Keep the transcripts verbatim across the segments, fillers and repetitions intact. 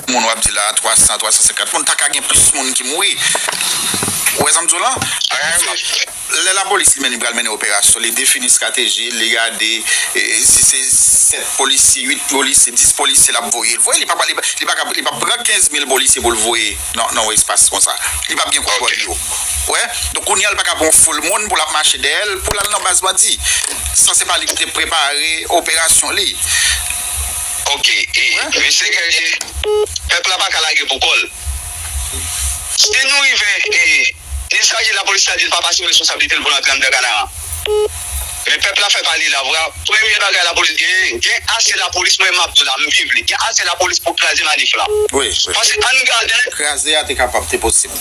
Moun w ap di la, twa san, twa san senkant moun, ta ka gen plis moun ki mouri. Ou wè sa m di w lan? Lè lapolis li menm li pral mennen operasyon, li defini estrateji, li gade, e, si se sèt polisye, uit polisye, dis polisye l ap voye. L voye, li pa, li pa, li pa ka, li pa pran kenz mil polisye pou l voye nan, nan yon espas konsa. Li p ap gen kontwòl yo. Wè? Donk, kounye a, l pa ka pran yon foul moun pou l ap mache dèyè l, pou l al nan baz bandi. Sa se pa li ki te prepare operasyon li. Ok, e, mesye Guerrier, pèp la pa ka lage pou kò l. Si nou rive, e, dechaje lapolis la di l pa asime responsablite l pou l antre anndan Kanaran. Men pèp la fè pale l avwa. Premye bagay lapolis genyen, gen ase lapolis, mwen m ap di w la, m viv li. Gen ase lapolis pou kraze manif la. Wi, wi. Paske ann gade. Kraze a te kapab, te posib.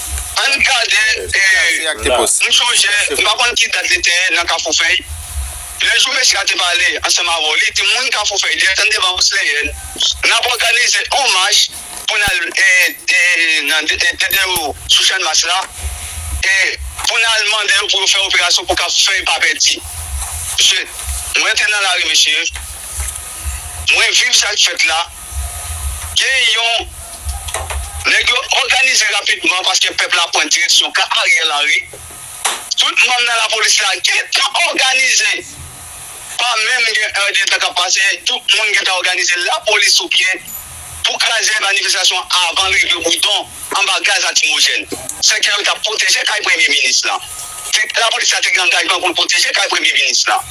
Ann gade, e, kraze a te posib. M sonje, m pa konn ki dat li te ye nan Kafou Fèy. Lè jou mesye a te pale ansanm avè w, li di moun Kafou Fèy, li te devan Monseyè, n ap òganize yon mach pou n al, e, e, nan de, de, de, de, sou Channmas la, e, pou n al mande yo pou yo fè operasyon pou Kafou Fèy pa pèdi. Mesye, mwen te nan lari, mesye. Mwen viv sa k fèt la. Gen yon nèg yo òganize rapidman paske pèp la pran direksyon ka Ariel Henry. Tout manm nan lapolis la gentan òganize. Pa menm gen èdtan k ap pase, tout moun gentan òganize, lapolis sou pye pou kraze manifestasyon avan l rive Boudon anba gaz lakrimojèn. Sèke yo t ap pwoteje kay premye minis lan. Te, lapolis la te gen angajman pou l pwoteje kay premye minis lan,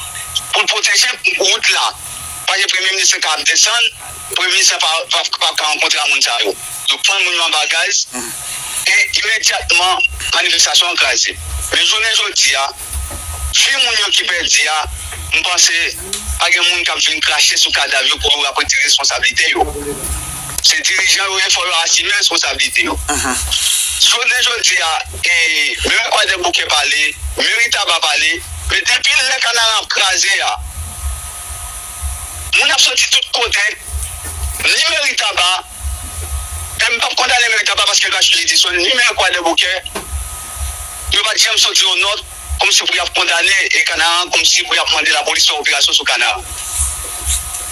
pou l pwoteje wout la. Paske premye minis lan ka ap desann, premye minis lan pa, pa, pa ka rankontre a moun sa yo. Yo pran moun yo anba gaz, e imedyatman, manifestasyon an kraze. Men jounen jodi a, vi moun yo ki pèdi a, m panse pa gen moun k ap vin krache sou kadav yo pou yo ap retire responsablite yo. Se dirijan yo ye, fò yo asime responsablite yo. Jounen jodi a, e, meri Kwadèboukè pale, meri Taba pale, men depi lè Kanaran ap kraze a, moun ap soti tout kote, ni meri Taba, e m p ap kondane meri Taba paske l pa sou jidisyon, ni meri Kwadèboukè, yo pa t janm soti yon nòt kòmsi pou y ap kondane e Kanaran, kòmsi pou y ap mande lapolis fè operasyon sou Kanaran.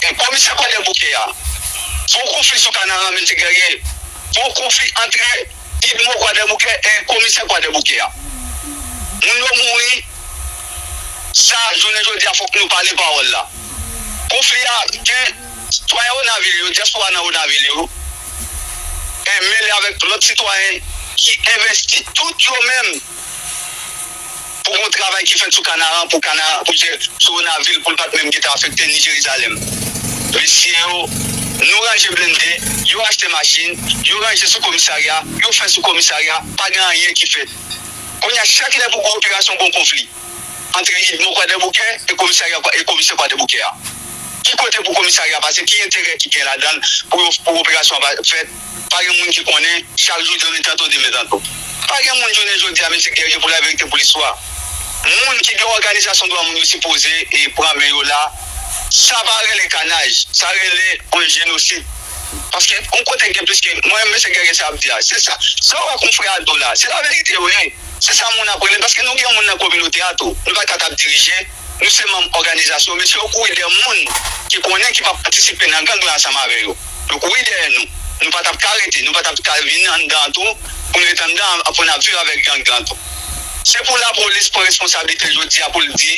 E komisè Kwadèboukè a, fè yon konfli sou Kanaran, mesye Guerrier, fè yon konfli antre Idmo Kwadèboukè e komisè Kwadèboukè a. Moun yo mouri, sa, jounen jodi a, fòk nou pale pawòl la. Konfli a, gen sitwayen Wonavil yo, dyaspora nan Wonavil yo, e mele avèk lòt sitwayen ki envesti tout yo menm pou gon travay ki fèt sou Kanaran, pou Kanaran, pou Jè-, sou Wonavil, pou l pa t menm gentan afekte ni Jerizalèm. Mesye yo, nou ranje blende, yo achte machin, yo ranje sou komisarya, yo fè sou komisarya, pa gen anyen ki fèt. Kounye a, chak lè pou gon operasyon, gon konfli antre Idmo Kwadèboukè e komisarya, e komisè Kwadèboukè a. Ki kote pou komisarya pase? Ki enterè ki gen ladan l pou yo, pou operasyon an pa fèt? Pa gen moun ki konnen, chak jou demen tanto, demen tanto. Pa gen moun jounen jodi a, mesye Guerrier, pou laverite, pou listwa. Moun ki gen òganizasyon dwa moun yo sipoze e pran men yo la, sa pa rele kanaj, sa rele yon jenosid. Paske yon kote gen plis ke, mwen, mesye Guerrier, sa ap di a, se sa. Sa w wè konfrè a di w la, se laverite wi. Se sa moun ap rele, paske nou gen moun nan kominote a tou. Nou pa ka t ap dirije, nou se manm òganizasyon, mesye yo kouri dèyè moun ki konnen ki p ap patisipe nan gang lan ansanm avè yo. Yo kouri dèyè nou. Nou pa t ap ka rete, nou pa t ap ka vin anndan an tou, pou n ret anndan an, pou n ap viv avèk gang lan tou. Se pou lapolis pran responsablite l jodi a pou l di,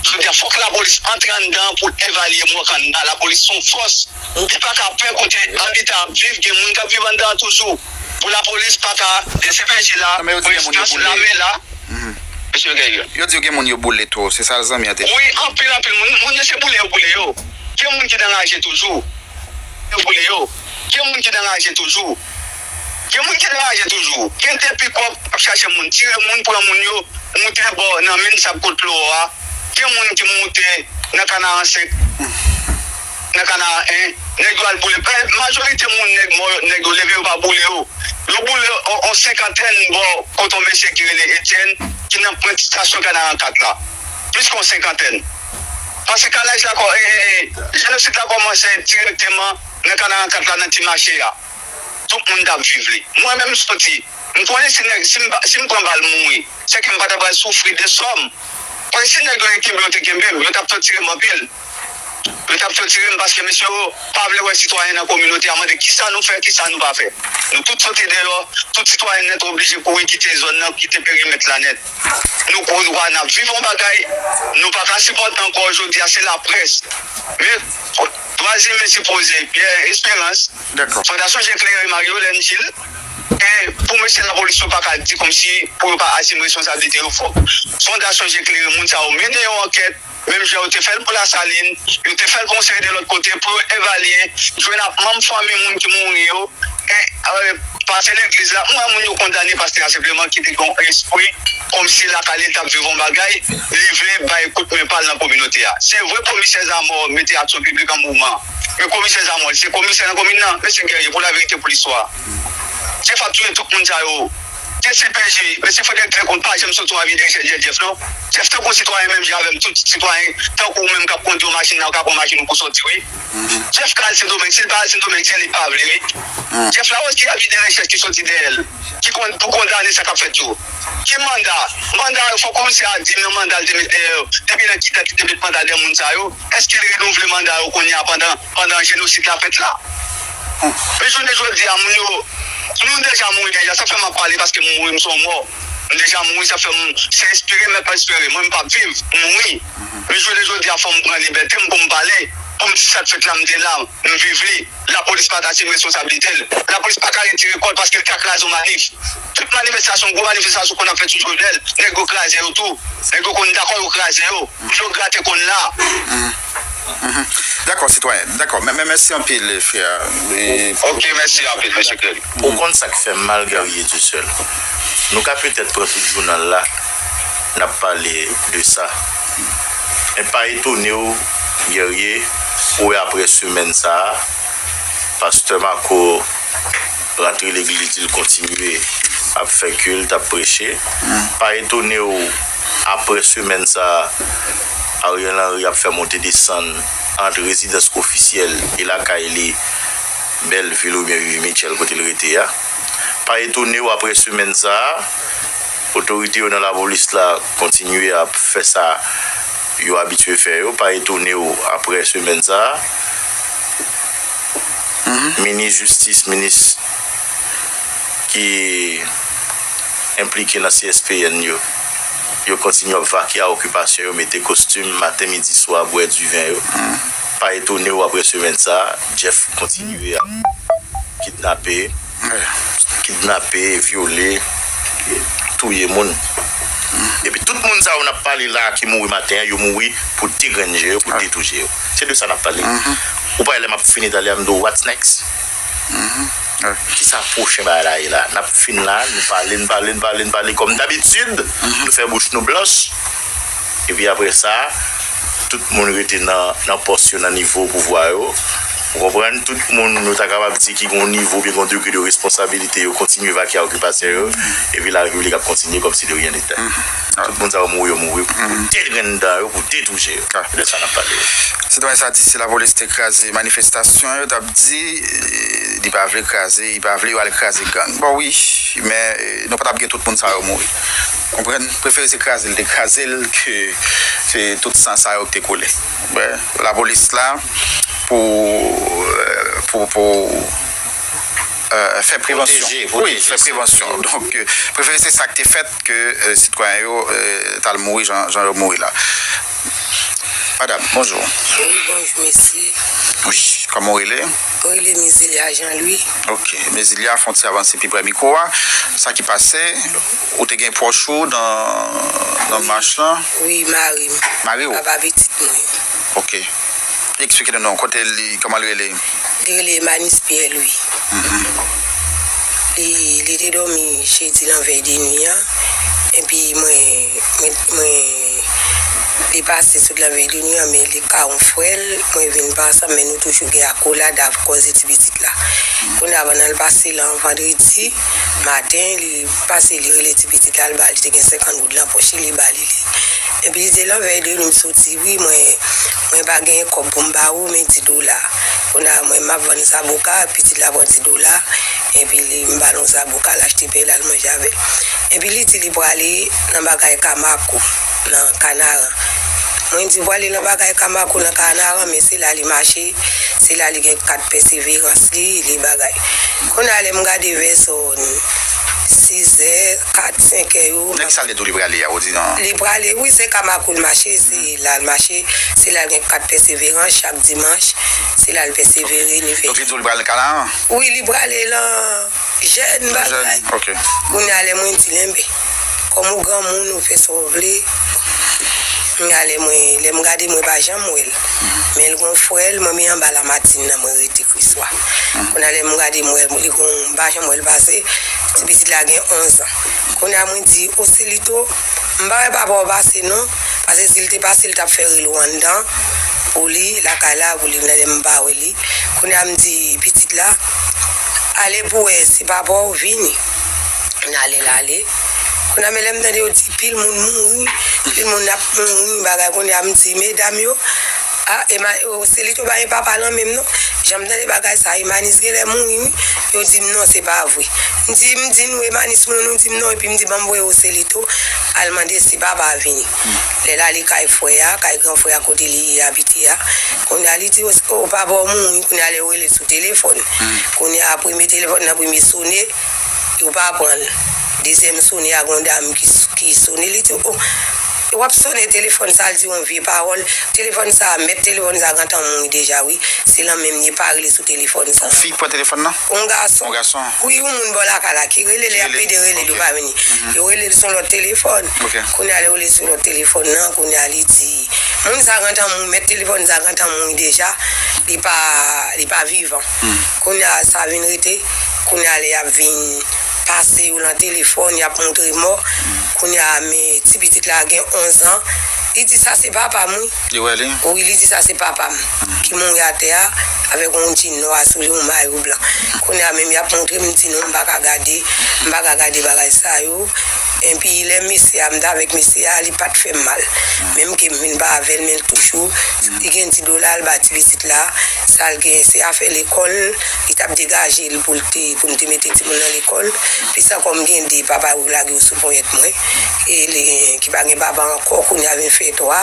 jodi a fòk lapolis antre anndan pou l evalye mò kanna. Lapolis se yon fòs. Li pa ka pè kote abitan ap viv, gen moun k ap viv anndan an toujou. Pou lapolis pa ka, D C P J la, prezidans lame la, mesye Guerrier. Yo di yo gen moun yo boule tou, se sa zanmi an te di. Wi, anpil, anpil moun. Moun yo se boule yo boule yo. Gen moun ki nan raje toujou. Yo boule yo. Gen moun ki nan raje toujou. Gen moun ki nan raje toujou. Gen de pikòp ap chache moun, tire moun, pran moun yo, moute bò nan menm sab kot Lowò a. Gen moun ki moute nan Kanaran senk, nan Kanaran en, nèg yo al boule. Majorite moun nèg mò yo, nèg yo leve yo pa boule yo. Yo boule on, on senkantèn bò kote on mesye ki rele Etienne, ki nan pwent estasyon Kanaran kat la. Plis ke on senkantèn. Paske kanaj la, e, e, e, jenosid la kòmanse dirèkteman nan Kanaran kat la, nan ti mache a. Tout moun t ap viv li. Mwen menm m soti. M konnen si nèg, si m, si m pran bal m mouri, se ke m pa ta pral soufri de sòm. Paske si nèg yo te kenbe, yo te kenbe m, yo t ap tòtire m anpil. Yo t ap tòtire m paske mesye yo pa vle wè sitwayen nan kominote a. Mande kisa nou fè, kisa nou pa fè. Nou tout soti deyò, tout sitwayen nèt oblije kouri kite zòn nan, kite perimèt la nèt. Nou kouri, n ap viv yon bagay, nou pa ka sipòte ankò. Jodi a, se laprès. Men, twazyèm men se poze Pierre Espérance, Dakò. Fondasyon Je Klere, Marie Hélène Gilles, e pou mesye lapolis yo pa ka di kòmsi pou yo pa asime responsablite yo, fòk Fondasyon Je Klere, moun sa yo mennen yon ankèt, menm jan yo te fè l pou Lasalin, yo te fè l pou yon seri de lòt kote, pou yo evalye, jwenn ak manm fanmi moun ki mouri yo, e, e, pase legliz la, m wè moun yo kondane pastè a senpleman ki te gen yon espri kòmsi lakay li t ap viv yon bagay, li vle bay kout men pa l nan kominote a. Se vre komisè Zamò mete aksyon piblik an mouvman, men komisè Zamò, se komisè nan komin nan, mesye Guerrier, pou laverite, pou listwa. Jeff ap touye tout moun sa yo. D C P J, mesye Frederick Leconte pa janm soti yon avi de rechèch Jeff non. Jeff tankou sitwayen menm jan avè m, tout sitwayen tankou ou menm k ap kondui yon machin la, ou ka pran machin ou pou soti wi. Jeff ka al Sendomeng, si l pa al Sendomeng, se li pa vle wi. Jeff la wè ki avi de rechèch ki soti dèyè l, ki konn pou kondane sa k ap fèt yo. Ki manda? Manda yo, fò komisè a di m nan manda l te met dèyè yo. Depi nan ki dat li te met manda dèyè moun sa yo? Èske li renouvle manda yo kounye a pandan, pandan jenosid la fèt la? Men jounen jodi a, moun yo, nou deja mouri deja. Sa fè m ap pale paske m mouri, m se yon mò. M deja mouri, sa fè m, se espere m ap espere. Mwen, m p ap viv, m mouri. Men jounen jodi a, fò m pran libète m pou m pale, pou m di sa k fèt la, m te la, m viv li. Lapolis pa t asime responsablite l. Lapolis pa ka retire kò l paske l ka kraze yon manif. Tout manifestasyon, gwo manifestasyon konn ap fèt sou Jovenel, nèg yo kraze yo tou. Nèg yo konn dakò yo kraze yo. Pou yo grate konn la. Dakò, sitwayen. Dakò. Men, men mèsi anpil, frè. E, Ok, mèsi anpil, mesye Kelly. Ou konn sa k fè m mal, Guerrier Dieuseul. Nou ka petèt pran tout jounal la, n ap pale de sa. Men pa etone w, Guerrier, pou wè apre semèn sa a, pastè Marco rantre legliz li, l kontinye ap fè kilt, ap preche. Pa etone w, apre semèn sa a, Ariel Henry ap fè monte desann ant rezidans ofisyèl e lakay li, Bèlvil oubyen Vivi Mitchell, kote l rete a. Pa etone w, apre semèn sa a, otorite yo nan lapolis la kontinye ap fè sa yo abitye fè yo. Pa etone w, apre semèn sa a, minis jistis, minis ki enplike nan C S P N yo, yo kontinye ap vake a okipasyon yo, mete kostim maten, midi, swa, bwè diven yo. Pa etone w, apre semèn sa a, Jeff kontinye ap kidnape, kidnape, vyole, touye moun. Epi tout moun sa yo n ap pale la a ki mouri maten an, yo mouri pou de grenn je yo, pou de tou je yo. Se de sa n ap pale. Ou pa wè lè m ap fini talè a, m di w, what's next? Kisa pwochen bagay la ye la? N ap fin la, nou pale, n pale, n pale, n pale kòm dabitid, nou fè bouch nou blanch. Epi apre sa, tout moun rete nan, nan pòs yo, nan nivo pouvwa yo. Ou konprann? Tout moun, nou ta kapab di, ki gen yon nivo oubyen gen yon degre de responsabilite, yo kontinye vake a okipasyon yo. Epi larepiblik ap kontinye kòmsi de rien n'était. Tout moun sa yo mouri, yo mouri pou de grenn dan yo, pou de tou je yo. Se de sa n ap pale. Sitwayen sa di si lapolis te kraze manifestasyon, yo t ap di, eh, li pa vle kraze, li pa vle yo al kraze gang. Bon, wi, men, eh, nou pa t ap gen tout moun sa yo mouri. Konprann? Prefere se kraze l te kraze l ke se tout san sa yo ki te koule. Bon, lapolis la pou, eh, pou, pou, eh, fè prevansyon. Wi, fè prevansyon. Donk, eh, prefere se sa ki te fèt ke, eh, sitwayen yo, eh, t al mouri jan, jan yo mouri la. Madam, bonjou. Wi, bonjou, mesye. Wi, kòman w rele? Mwen rele Mezilia Jean Louis. Ok, Mezilia, fè yon ti avanse pi pre mikwo a. Sa ki pase, ou te gen pwòch ou nan, nan mach lan? Wi, mari m. Mari w? Papa pitit mwen. Ok. Eksplike nou non, kote li, kòman l rele? Li rele Manis Pierre Louis. Li, li te dòmi jedi lanvèy de nwi an. Epi mwen, mwen, mwen, li pase sot lanvèy de nwi an, men li ka yon frè l, mwen vin pa ansanm, men nou toujou gen akolad avèk koze ti pitit la. Kounye a, pandan l pase lan vandredi maten, li pase, li rele ti pitit la, l ba li, li te gen senkant goud lan pòch li, li ba li li. Epi li di, lanvèy de nwi m soti wi, mwen, mwen pa genyen kòb pou m ba ou, men di dola. Kounye a mwen m ap vann zaboka, pitit la pran di dola, epi li, m ba l yon zaboka, l achte pen, l al manje avè l. Epi li di li prale nan bagay Kamako, nan Kanaran. Mwen di, w prale nan bagay Kamakou nan Kanaran, men se la li mache, se la li gen kat pèseverans li, li bagay. Kounye a lè m gade vè zòn sizè, kat, senkè yo. Nèg sa l te di w li prale a, ou di non? Li prale, wi, se Kamakou l mache, se la l mache, se la l gen kat pèseverans chak dimanch, se la l pèsevere, li fè. Donk li di w li prale nan Kanaran? Wi, li prale lan jèn bagay. Jèn, ok. Kounye a lè mwen di l, enben, kòm ou granmoun, ou fè sa w vle. Kounye a lè mwen, lè m gade, mwen pa janm wè l. Men l gon frè l, mwen, men anba Lamatin nan, mwen rete Kriswa. Kounye a lè m gade, mwen, li gon, m pa janm wè l pase. Ti pitit la gen onz an. Kounye a mwen di, Oselito, m pa wè papa w pase non. Paske si l te pase, l t ap fè rele w anndan pou li, lakay la, pou li vin, lè m pa wè li. Kounye a m di pitit la, ale pou wè si papa w vini. Kounye a lè l ale. Kounye a men lè m tande yo di pil moun mouri, pil moun ap mouri, bagay kounye a m di medam yo, a, Ema-, Oselito pa gen papa lan menm non. Jan m tande bagay sa, Emanis genlè mouri wi. Yo di m non, se pa vre. M di, m di nou Emanis mouri, nou di m non, epi m di ban m voye Oselito al mande si papa vini. Lè l ale kay frè a, kay gran frè a kote li abite a. Kounye a li di, o, o, papa w mouri, kounye a lè yo rele sou telefòn. Kounye a premye telefòn nan premye sone, yo pa pran l. Dezyèm sone a, gon dam ki, ki sone, li di, o, w ap sone telefòn sa, l di yon vye pawòl. Telefòn sa, mèt telefòn sa gentan mouri deja, wi. Se lan menm li pa rele sou telefòn sa. Yon fi ki pran telefòn nan? Yon gason. Yon gason? Wi, yon moun bò lakay la ki rele, lè y ap pede rele l, yo pa vini. Yo rele l sou lòt telefòn. Kounye a, lè yo rele sou lòt telefòn nan, kounye a, li di, moun sa gentan mouri, mèt telefòn sa gentan mouri deja, li pa, li pa vivan. Kounye a, sa vin rete, kounye a, lè y ap vin pase yo lan telefòn, y ap montre mò. Kounye a, men ti pitit la gen onz an. Li di, sa se papa m, wi. Li wè li? Wi, li di, sa se papa m ki mouri atè a, avèk yon djin nwa sou li, yon mayo blan. Kounye a, menm y ap montre m, m di, non, m pa ka gade, m pa ka gade bagay sa yo. Enpi, lè mesye a, m t avèk mesye a, li pa t fè m mal. Menm ke m vin pa avè l, men l toujou, li gen ti dola, l ba ti pitit la, sa l gen, se afè lekòl, li t ap degaje l pou l te, pou m te mete timoun nan lekòl. Plis ankò, m gen de papa yo lage yo sou ponyèt mwen. E li, ki pa gen papa ankò, kounye a vin fè twa,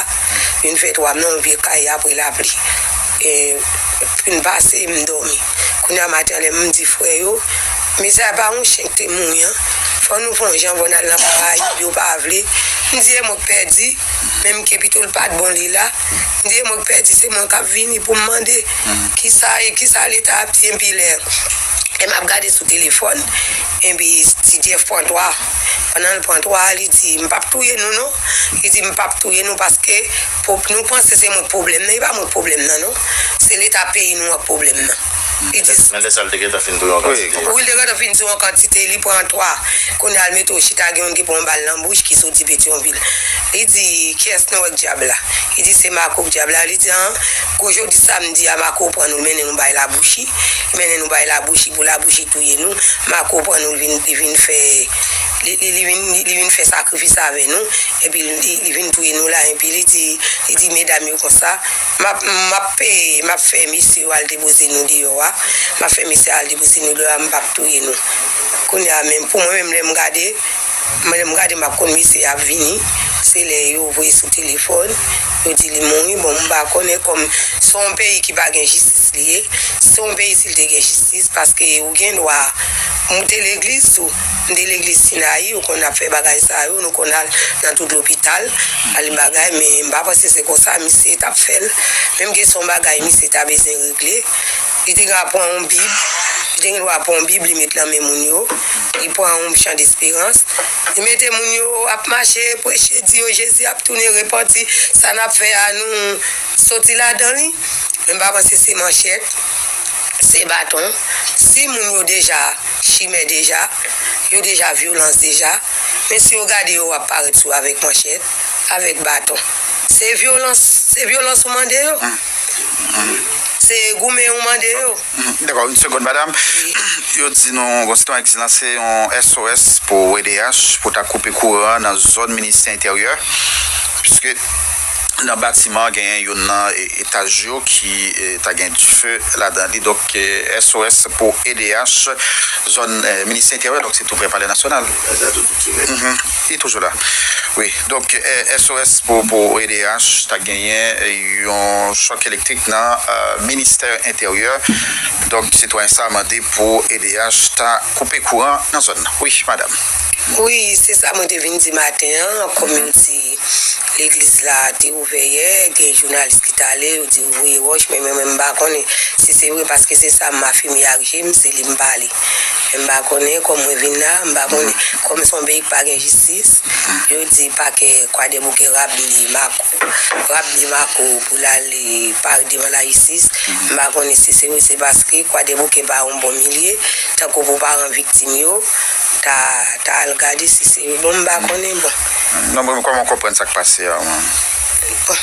vin fè twa nan yon vye kay apre lapli. E, fin pase, m dòmi. Kounye a maten an, lè m di frè yo, mesye a pa yon chen ki te mouri an. Fò nou fè yon jan, fò n al nan Karayib, yo pa vle. M di, e mwen k pèdi, menm ke pito l pa t bon li la. M di, e mwen k pèdi, se mwen k ap vini pou m mande. Kisa, e kisa Leta ap di, enpi lè, e m ap gade sou telefòn, enpi Ti Jeff pran twa. Pandan l pran twa, li di, m p ap touye nou non. Li di, m p ap touye nou paske pwòp nou panse se mwen k pwoblèm nan. E pa mwen k pwoblèm nan non. Se Leta peyi nou an k pwoblèm nan. Li di, men lè sa, l te gentan fin touye yon kantite. Wi, l te gentan fin touye yon kantite, li pran twa. Kounye a, l mete yo chita, gen youn ki pran yon bal nan bouch, ki soti Petyonvil. Li di, kiyès nou wè k dyab la? Li di, se Mako k dyab la. Li di, an, gwo jodi samdi a, Mako pran nou, l mennen nou bay Labouchi. Li mennen nou bay Labouchi pou Labouchi touye nou. Mako pran nou, li vin, li vin fè, li, li, li vin, li, li vin fè sakrifis avè nou. Epi li, li vin touye nou la. Epi li di, li di medam yo konsa, m ap, m ap peye, m ap fè mesye yo al depoze nou deyò a. M ap fè mesye al depoze nou deyò a, m p ap touye nou. Kounye a menm, pou mwen menm, lè m gade, mwen, lè m gade, m ap konn mesye ap vini. Se lè yo voye sou telefòn, yo di li mouri. Bon, m pa konnen, kòm se yon peyi ki pa gen jistis li ye. Se yon peyi, si l te gen jistis, paske ou gen dwa, m te legliz tou. M te legliz Sinayi, ou konn ap fè bagay sa yo, nou konn al nan tout lopital, al bagay, men m pa panse se konsa misye t ap fè l. Menm ke se yon bagay misye ta bezwen regle, li te ka pran yon Bib, li te gen dwa pran yon Bib, li met lan men moun yo, li pran yon chan desperans, li mete moun yo ap mache, preche, di yo Jezi ap tounen, repanti, sa n ap fè a, nou soti ladan li. Men m pa panse se manchèt, se baton. Si moun yo deja chimè deja, yo deja vyolans deja, men si yo gade yo ap parèt sou avèk manchèt, avèk baton. Se vyolans, se vyolans ou mande yo. Se goumen ou mande yo. Dakò, yon segonn, madanm. Yo di nou, gon sitwayen ki lanse yon S O S pou O D H pou ta koupe kouran nan zòn ministè enteryè, piske nan batiman, genyen youn nan e- etaj yo ki e, ta gen dife ladan li. Donk, e, S O S pou E D H, zòn e, Ministè Enteryè, donk se tou prè Palè Nasyonal. Mhm. Li toujou la. Wi. Donk, e, S O S pou, pou E D H ta genyen yon chòk elektrik nan e, Ministè Enteryè. Donk, sitwayen sa a mande pou E D H ta koupe kouran nan zòn nan. Wi, madanm. Wi, se sa mwen te vin di maten an, kòm yo di legliz la te ouvè yè, gen jounalis ki t ale, yo di yo voye wòch, men mwen menm m pa konnen si se vre, paske se sa m afime ak je m, se li m pale. Men m pa konnen, kòm mwen vin la, m pa konnen. Kòm se yon peyi ki pa gen jistis, yo di pakè Kwadèboukè raple Mako, raple Mako pou l ale parèt devan lajistis. M pa konnen si se vre, se paske Kwadèboukè pa yon bon milye, tankou pou paran viktim yo, ta, ta al gade si se vre. Bon, m pa konnen, bon. Non, mwen, kòman w konprann sa k pase a, mwen? Bon,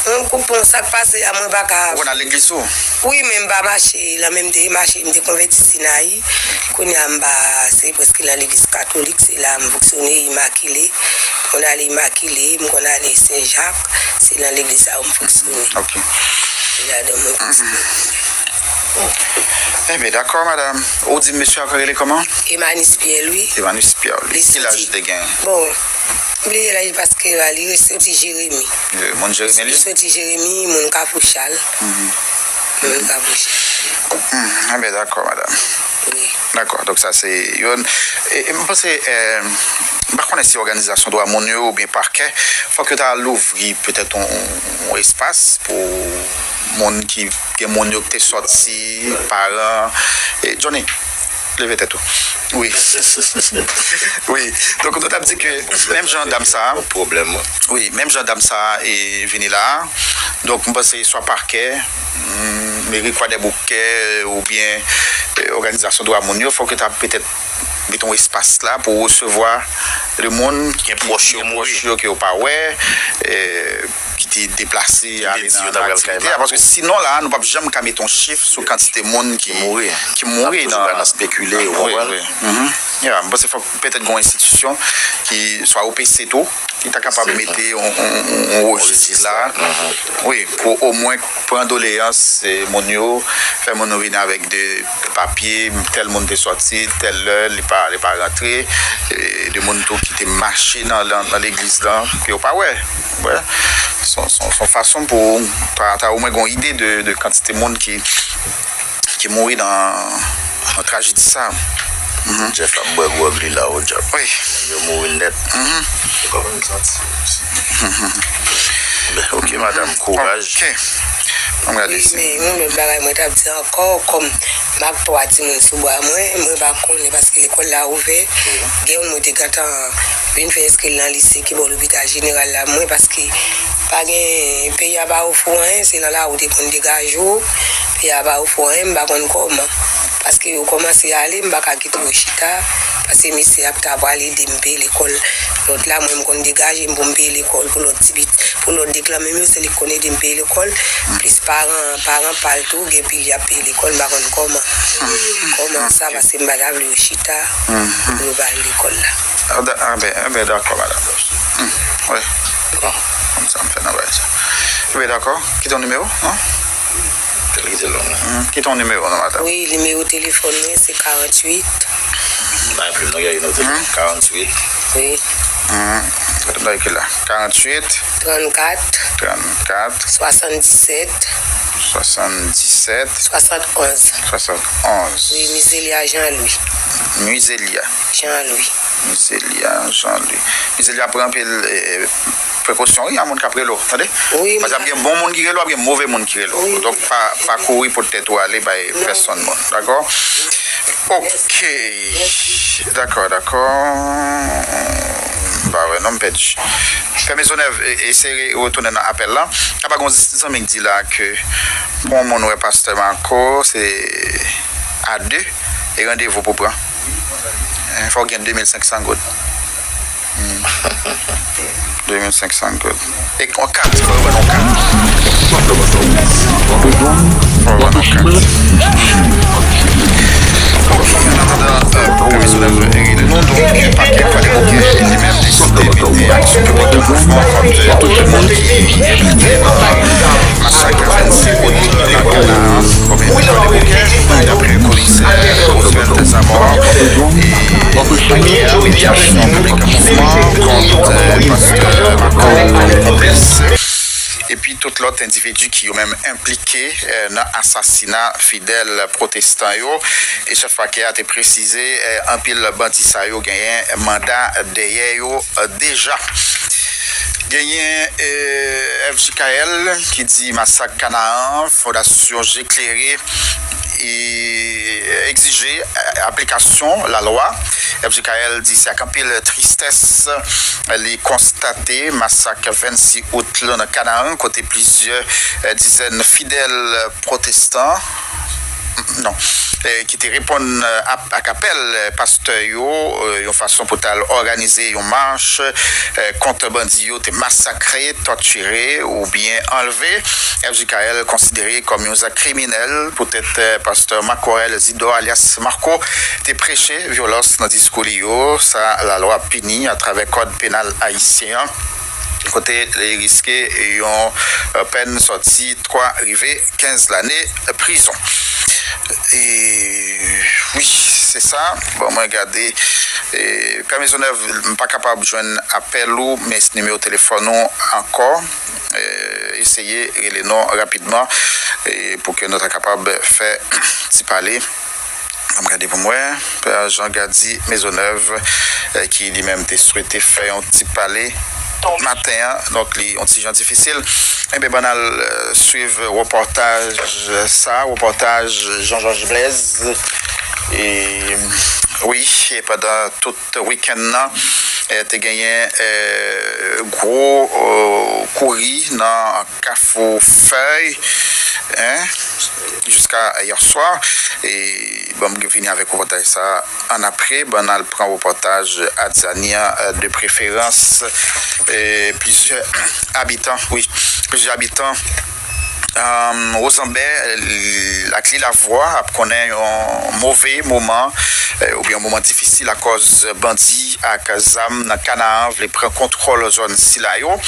mwen konprann sa k pase a, mwen pa ka. Ou konn al legliz tou? Wi, men m pa mache, lè menm te mache, m te konvèti Sinayi. Kounye a, m pa, se prèske nan legliz katolik, se la m fonksyone, Imakile. M konn ale Imakile, m konn ale Sen Jak, se nan legliz sa yo m fonksyone. Ok. Se ladan mwen fonksyone. Enben, dakò, madanm. Ou di mesye a rele kòman? Emmanuel Pierre Louis. Emmanuel Pierre Louis. Ki laj li te gen? Bon, m bliye laj li paske li soti Jeremi. Moun Jeremi li? Li soti Jeremi, moun Kafou Chal. Moun Kafou Chal. Hmm, enben, dakò, madanm. Wi. Dakò, donk sa se youn. E, e m panse, e, m pa konnen si òganizasyon dwa moun yo oubyen pakè, fòk yo ta louvri petèt yon, yon espas pou moun ki gen moun yo ki te sòti, paran. E, Johnny, leve tèt ou. Wi. Wi. Donk, nou t ap di ke menm jan dam sa a, pwoblèm, wi, menm jan dam sa a e vini la a, donk, m panse swa pakè, mm, meri Kwadèboukè oubyen e, òganizasyon dwa moun yo, fòk yo ta petèt mete yon espas la pou resevwa de moun ki gen pwòch yo, pwòch yo ke yo pa wè, e, ki te deplase ale nan aktivite a. Paske sinon la, nou p ap janm ka mete yon chif sou kantite moun ki, ki mouri nan, nan spekile, ou konprann? Wi, wi. Mhm. Ya, m panse fòk petèt gen yon enstitisyon ki swa O P C tou, ki ta kapab mete yon, yon, yon, yon rejis la. Wi, pou omwen pran doleyans e, moun yo, fè moun yo vini avèk de papye, tèl moun te sòti, tèl lè, li pa, li pa rantre, e, de moun tou ki te mache nan, nan, nan legliz lan, ke yo pa wè. Wè. Se yon, se yon, se yon fason pou ta, ta omwen gen yon ide de, de kantite moun ki, ki mouri nan, nan trajedi sa. Mhm. Jeff ap bwè gwòg li la, o dyab. Wi. Yo mouri nèt. Mhm. Ou konprann santi yo osi. Mhm. Ben, ok, madanm, kouraj. Ok. Ann gade si. Wi, men yon lòt bagay mwen t ap di ankò, kòm m ak twa timoun sou bra mwen, mwen pa konnen paske lekòl la ouvè. Gen youn mwen te gentan vin fè enskril nan lise ki bò lopital jeneral la, mwen, paske pa gen, peyi a pa ofri w anyen, se nan lari w te konn degaje w, peyi a pa ofri w anyen, m pa konn kòman. Paske yo kòmanse ale, m pa ka kite yo chita, paske mesye a ta pral ede m peye lekòl lòt la, mwen m konn degaje m pou m peye lekòl pou lòt ti pit-, pou lòt nèg lan menm yo, se li k konn ede m peye lekòl, plis paran, paran pa l tou, gen pil y ap peye lekòl, m pa konn kòman. Kòman sa, paske m pa ta vle yo chita pou yo pa al lekòl la. Ah, da-, ah, ben, eh ben, dakò, madanm. Hmm, wi. Bon, kòmsa m fè nan bagay sa. Wi, dakò. Kite yon nimewo, non? Kite yon nimewo, non, madanm? Wi, nimewo telefòn mwen, se karanntuit. Bay plim nan, gade note. Hmm? Karanntuit. Wi. Hmm. Mwen ekri la. Karanntuit. Trannkat. Trannkat. Swasanndisèt. Swasanndisèt. Swasannonz. Swasannonz. Wi, Mizelia Jean Louis. Mizelia. Jean Louis. Mizelia Jean Louis. Mizelia pran anpil, eh, prekosyon, wi, a moun k ap rele w, tande? Wi, paske ap gen bon moun ki rele w, ap gen move moun ki rele w. Wi. Donk, pa, pa kouri pou tèt ou ale bay pèsonn moun, dakò? Ok. Dakò, dakò. M pa wè, non, m pèdi. Pè Mezonèv, e, eseye retounen nan apèl la. Apa gon zanmi k di la ke pou yon moun wè pastè Marco, se a de, e randevou pou pran. Eh, fò w gen de mil senk san goud. Hmm. De mil senk san goud. E yon kat, fò yo ban nou kat. Fò yo ban nou kat. Ok, an atandan, euh, Pè Mezonèv rele nou, donk, pakè Kwadèboukè li menm deside mete aksyon de mouvman kont Tout moun ki enplike nan masak vennsis out nan Kanaan, komin Kwadèboukè, daprè komisè Roosevelt Zamor, e anpil aksyon piblik an mouvman kont, eh, pastè Marco Lopez, epi tout lòt endividi ki yo menm enplike, eh, nan asasina fidèl pwotestan yo. E chèf pakè a te presize, eh, anpil bandi sa yo genyen manda dèyè yo, eh, deja. Genyen, eh, F J K L ki di masak Kanaan, Fondasyon Je Klere, e egzije, eh, aplikasyon lalwa. F J K L di se ak anpil tristès li konstate masak vennsis out lan nan Kanaan, kote plizyè, eh, dizèn fidèl pwotestan, non, eh, ki te reponn, eh, ap-, ak apèl, eh, pastè yo, eh, yon fason pou t al òganize yon mach, eh, kont bandi yo te masakre, tòtire oubyen anlve. F J K L konsidere kòm yon zak kriminèl poutèt, eh, pastè Marc Aurèle Zidor alyas Marco te preche vyolans nan diskou li yo, sa lalwa pini atravè kòd penal ayisyen an, kote li riske yon, eh, pèn sòti twa rive kenz lane prizon. E, wi, se sa. Bon, mwen gade, e, Pè Mezonèv, m pa kapab jwenn apèl ou, men nimewo telefòn ou ankò. E, eseye rele nou rapidman, e, pou ke nou ta kapab fè ti pale. Ban m gade pou m wè. Pè Jean Gady Maisonneuve, eh, ki li menm te swete fè yon ti pale maten an, donk li yon ti jan difisil. Enben, ban n al, eh, swiv repòtaj sa, repòtaj Jean Georges Blaise. E, wi, e pandan tout wikenn nan, eh, te genyen, eh, gwo, eh, kouri nan Kafou Fèy, en, jiska yè swa. E ban m vini avèk repòtaj sa annapre, ban n al pran repòtaj Adyani an, eh, de preferans, eh, plizyè abitan, wi, plizyè abitan, eh, Wozanbè, eh, ak Lilavwa ap konnen yon move moman, eh, oubyen yon moman difisil akòz bandi ak zam nan Kanaan vle pran kontwòl zòn sila yo.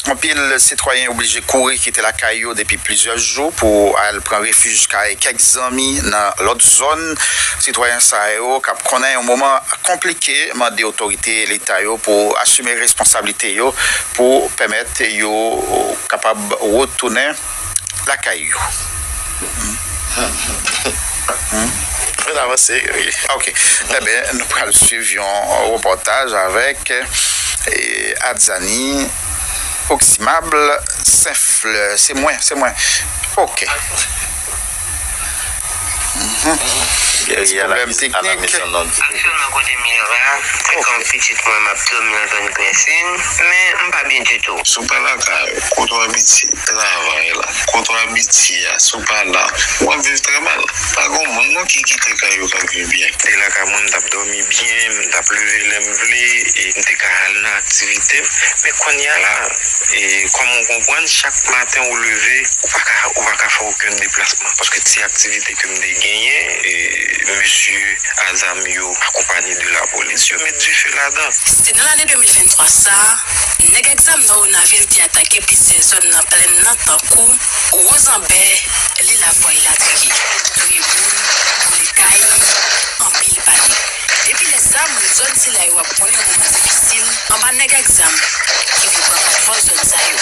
Anpil sitwayen oblije kouri kite lakay yo depi plizyè jou pou al pran refij kay kèk zanmi nan lòt zòn. Sitwayen sa yo k ap konnen yon moman konplike mande otorite leta yo pou asime responsablite yo pou pèmèt yo kapab retounen lakay yo. Hmm. Ann avanse, wi. Ok. Enben, nou pral swiv yon repòtaj avèk, eh, Adyani Oximable Saint-Fleur. Se mwen, se mwen. Ok. Mhm. Ti pwoblèm teknik. Aktyèlman, kote m ye la, se kan pitit mwen, m ap dòmi antann Klensine, men m pa byen ditou. Si w pa lakay ou, kote w abitye travay la, kote w abitye a, si w pa la, w ap viv trè mal. Pa gen moun non ki kite kay yo k ap viv byen. M te lakay mwen, m t ap dòmi byen, m t ap leve lè m vle, e m te ka al nan aktivite m. Men kounye a la, e kòm ou konprann, chak maten ou leve, ou pa ka, ou pa ka fè okenn deplasman. Paske ti aktivite ke m te genyen, e mesye a zam yo akonpanye de lapolis, yo met dife ladan. Se nan lane de mil venntwa sa a, nèg ak zam nan Wonavil te atake plizyè zòn nan plèn nan, tankou Wozanbè, Lilavwa elatriye. Touye moun, boule kay, anpil panik. Depi lè sa, moun zòn sila yo ap konnen yon moman difisil anba nèg ak zam ki vle pran kontwòl zòn sa yo.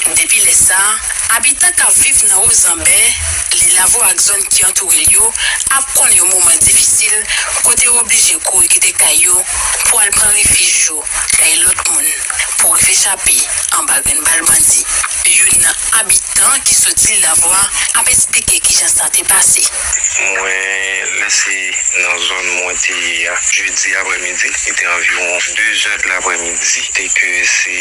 Depi lè sa, abitan k ap viv nan Wozanbè, Lilavwa ak zòn ki antoure l yo ap konnen yon moman difisil kote yo oblije kouri kite kay yo pou al pran refij yo kay lòt moun pou rive chape anba grenn bal bandi. Youn nan abitan ki soti Lilavwa ap eksplike kijan sa te pase. Mwen, lè se nan zòn mwen te ye a, jedi aprèmidi, li te anviwon de zè de laprèmidi, te ke se